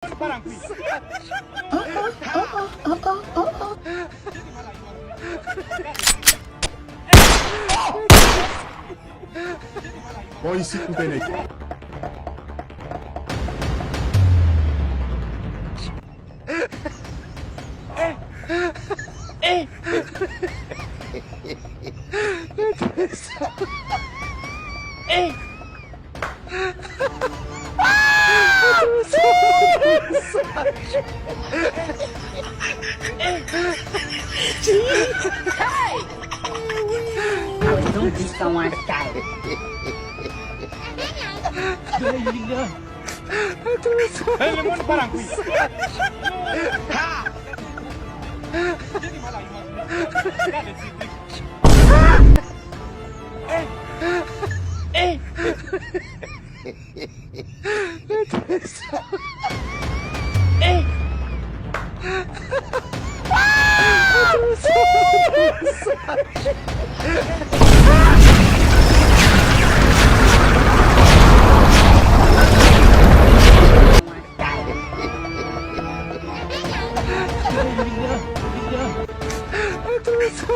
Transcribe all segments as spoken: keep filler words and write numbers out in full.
Bon, isit m fè nèg. Hey! Don't be so one style. Hey, le monde parle en couille.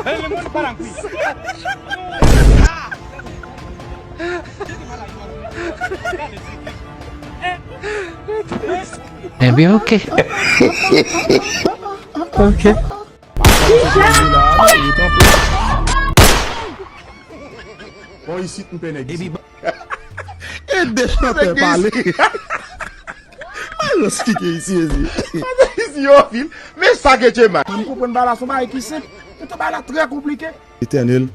Hey, le monde parle en couille. Ebyen, oke. Oke. Bon, isit m fè nèg isi. E de chantè pale. Mayo skike isi, ezi. Isi yo fil. Men sa ke che ma. M konprann bagay la, se yon bagay ki senp. Poutan bagay la trè konplike. Etènèl.